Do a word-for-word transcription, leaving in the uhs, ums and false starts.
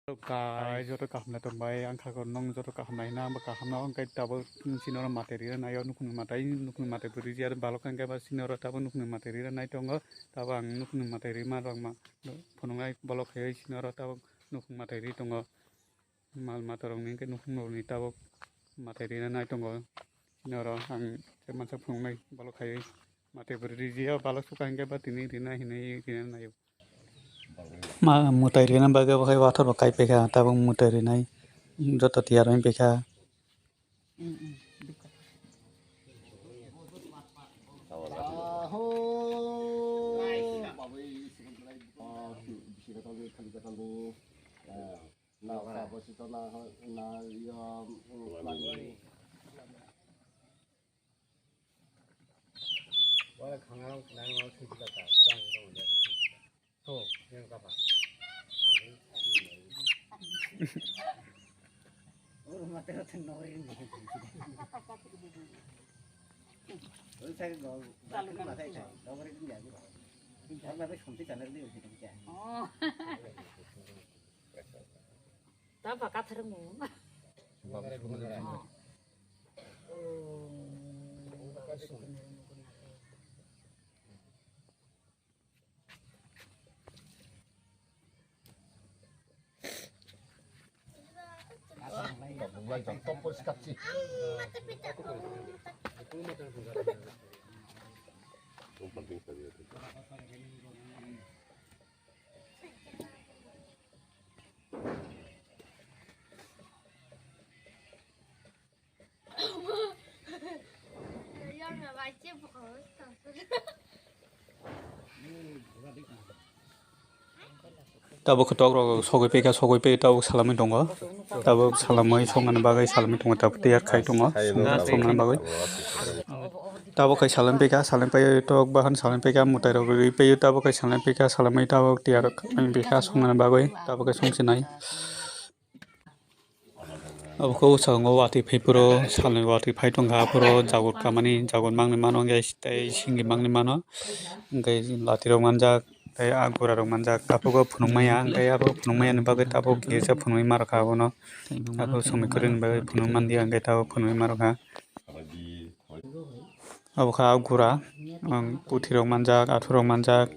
Kai joto kaham lai tong bai, ang kha kor nong joto kaham lai hina, ang bo kaham no, ang kai tabuk sini oro matai rina naio, nukhungni matai, nukhungni matai bo rijia balok kha, ang kai ba sini oro tabuk nukhungni matai rina nai tongo, tabuk ang nukhungni matai rima rok ma phunuknai bolok khaiwi sini oro tabuk nukhung matai ri tongo, mal mata rok ni hwnkhe nukhung rok ni tabuk matai rina nai tongo, sini oro ang mansa phunuknai bolok khaiwi matai bo rijia balok sukha hwnkhe ba tini rina hinwi rina naio. Ma mwtai rina bagwi bo khai wathor bo kai paikha, tabuk mwtai rinai joto tiyar wng paikha. Ta baka tharung mo. Tabuk tok rok sogwi pika, sogwi pai tabuk salamwi tongo. Tabuk salamwi songmani bagwi salamwi tongo, tabuk tiyar khai tongo songmani bagwi. Tabuk khai salamwi pika, salamwi pai tok bahan salamwi pika, mwtai rok rwi pai tabuk khai salamwi pika, salamwi tabuk tiyar khai pika songmani bagwi tabuk khai songsinai. Abo khe bwskango watwi phai phuru salni watwi phai tongkha, aphuru jagur kamani, jagur mangni mano, hwnkhe tei singri mangni mano, hwnkhe latirok manjak, tei a gurarok manjak, aphuru phunukmaya, hwnkhe abo phunukmaya ni bagwi tabuk girja phunugwi ma rwkha abono, aphuru somoi kwrwini bagwi phunugwi manliya, hwnkhe tabuk phunugwi ma rwkha. Abo khe a gura, ang puthirok manjak, athurok manjak,